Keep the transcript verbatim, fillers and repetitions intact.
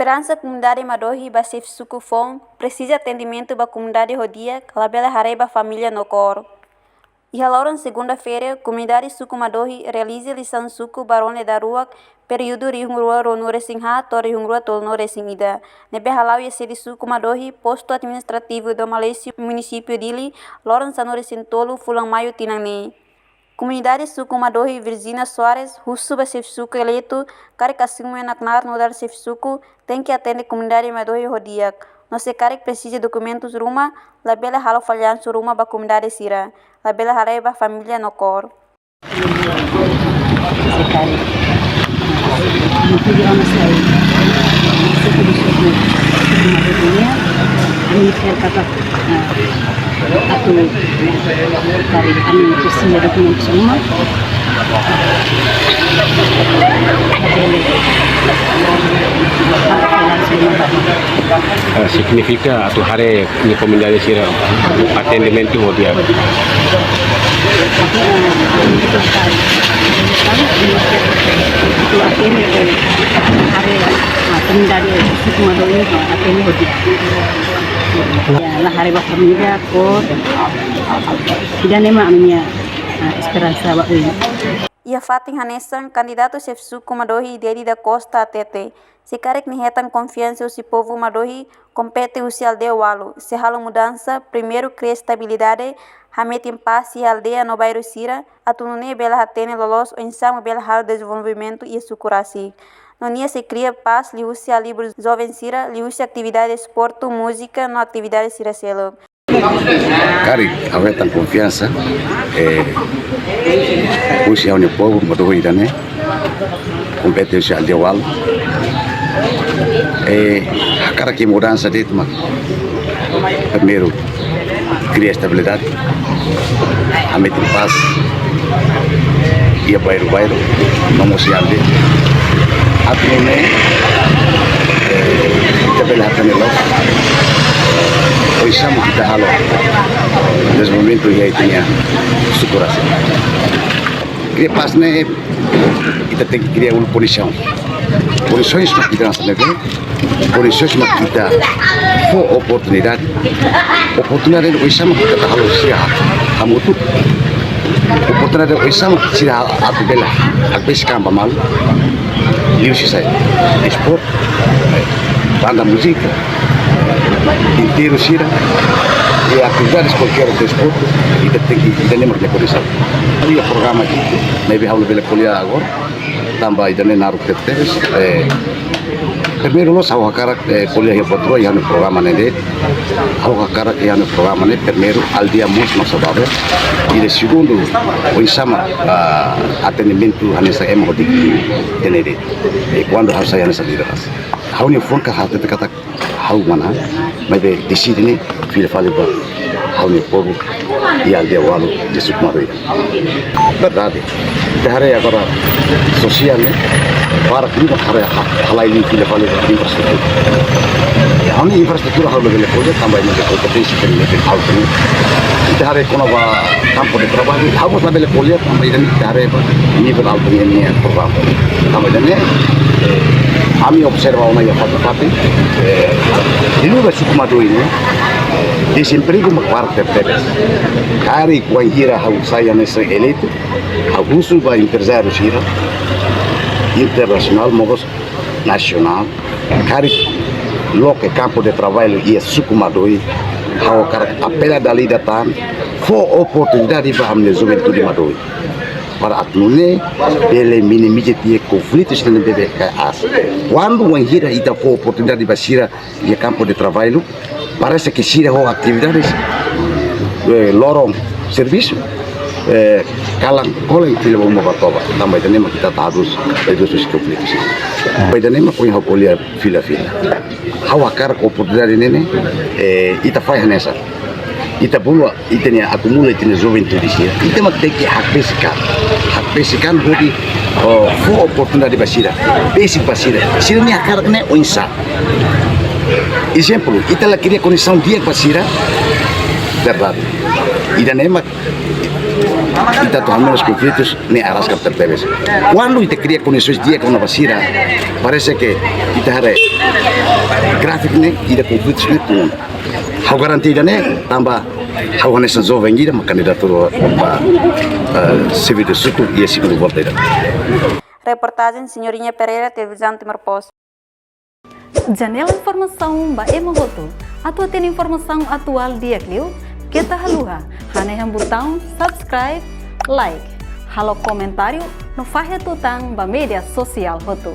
Esperansa komunidade Madohi ba xefe suku foun, presiza atendimentu ba komunidade ho di'ak, labele haree ba família no kór. Iha loron segunda-feira, komunidade suku Madohi realiza lisaun suku ba ronda daruak, períodu rihun rua ruanulu-resin-haat to'o rihun rua tolunulu-resin-ida, ne'ebé hala'o iha sede suku Madohi, postu administrativu Dom Aleixo, munisípiu Dili, loron sanulu-resin-tolu fulan Maiu tinan ne'e. Komunidade suku Madohi Virginia Soares husu ba xefe suku eleitu, karik asume ona knaar nu'udar xefe suku, tenke atende komunidade Madohi ho di'ak. No se karik presiza dokumentus ruma, labele halo fallansu ruma ba komunidade sira, labele haree ba família no kór. Se karik, ah, motivu ona sai, se karik, ah, motivu ona sai, ah, atu, karik ami presiza dokumentus ruma. Ah, signifika atu haree nia komunidade sira atendimentu ho di'ak. Atu atende, haree, ah, komunidade suku Madohi, ah, atende ho di'ak. Ya, la haree ba família, kór, ida-ne'e mak ami-nia, ah, esperansa ba oin. Iha fatin hanesan, kandidatu xefe suku Madohi Dedi da Costa hatete, se karik nia hetan konfiansa husi povu Madohi, kompete husi aldeia ualu, sei halo mudansa, primeiru kria estabilidade, hametin pás iha aldeia no bairru sira, atu nune'e bele hatene loloos oinsá mak bele halo dezenvolvimentu iha suku rasik. No nia sei kria pás liuhusi halibur joven sira, liuhusi atividade desportu, múzika no atividade sira seluk. Karik ha'u hetan konfiansa, eh, husi ha'u-nia povu Madohi ida-ne'e, kompete husi aldeia ualu. Eh, hakarak iha mudansa de'it mak, primeiru, kria estabilidade, hametin pás iha bairru-bairru, no mós iha aldeia. Atu nune'e, eh, ita bele hatene loos oinsá mak ita halo dezenvolvimentu iha ita-nia suku rasik. Kria pás ne'e, ita tenke kria uluk kondisaun. Kondisaun mak ita hanesan ne'ebé, kondisaun mak ita fó oportunidade. Oportunidade oinsá mak ita atu halo sira hamutuk. Oportunidade oinsá mak sira atu bele hakbesik an ba malu. Liuhusi saida? Desportu, banda múzika, enterru sira, i atividades kualkér desportu, ita tenke, ita-nia mak nia kondisaun. Iha programa ida ne'ebé ha'u labele ko'alia agora, tanba ida-ne'e naruk tebetebes, eh, primeiru loos ha'u hakarak, eh, ko'alia iha buat rua iha ha'u-nia programa ne'e de'it. Ha'u hakarak iha ha'u-nia programa ne'e, primeiru, aldeia moos mak saudavel. I de segundu, oinsá mak, ah, atendimentu hanesan ema hotu-hotu tenke. I kuandu ha'u sai hanesan líder rasik, ha'u-nia fuan ka hatete katak ha'u manán, maibé deside ne'e fila fali ba ha'u-nia povu iha aldeia ualu de Sukumaroia. Verdade. Ita haree agora sosiál ne'e, para kuandu haree ha-, halai liu fila fali ba infraestrutura. Ha'u-nia infraestrutura ha'u labele ko'alia tanba ne'e kompeténsia ne'e ha'u-nia. Ita haree kona-ba kampu de traballu, ha'u mós labele ko'alia tanba ida-ne'e ita haree ba nivel altu nian nia programa. Tanba ida-ne'e, eh, ami observa ona iha fatin-fatin, eh, iha lugar Sukumaroia ne'e, dezempregu mak barak tebetebes. Karik wainhira ha'u sai hanesan eleitu, ha'u husu ba emprezáriu sira, internasionál, mós nasionál, karik loke kampu de traballu iha Sukumaroia, ha'u hakarak apela dala ida tan, fó oportunidade ba ami-nia juventude Marohi. Para atu nune'e bele minimiza tiha konflitu sira ne'ebé bele aas. Kuandu wainhira ita fó oportunidade ba sira iha kampu de traballu, parese ke sira ho atividades, eh, loron servisu, eh, kalan kolen fila ba uma ba toba. Tanba ida-ne'e mak ita tadus, tadus husi konflitu sira. Tanba ida-ne'e mak ohin ha'u ko'alia fila-fila. Ha'u hakarak oportunidade ne'e ne'e, eh, ita fahe hanesan. Ita bolu, ita-nia akumula ita-nia juventude sira. Ita mak tenke hakbesik an. Hakbesik an hodi, oh, fó oportunidade ba sira. Besik ba sira. Sira-nia hakarak ne'e oinsá? Ezemplu, ita la kria kondisaun di'ak ba sira. Verdade. Ida-ne'e mak ita atu hamenus konflitus ne'e araska tebes. Kuandu ita kria kondisaun di'ak kona-ba sira, parese ke ita haree gráfiku ne'e, ita konflitus ne'e tun. Ha'u garante ida-ne'e, tanba ha'u hanesan joven ida mak kandidatu ba, eh, xefe de suku iha segundu volta ida. Reportajen Senhorinha Pereira, Televizaun Timor Post. Janela informasaun ba ema hotu. Atu hatene informasaun atuál di'ak liu, keta haluha hanehan butaun subscribe, like, halo komentáriu no fahe tutan ba média sosiál hotu.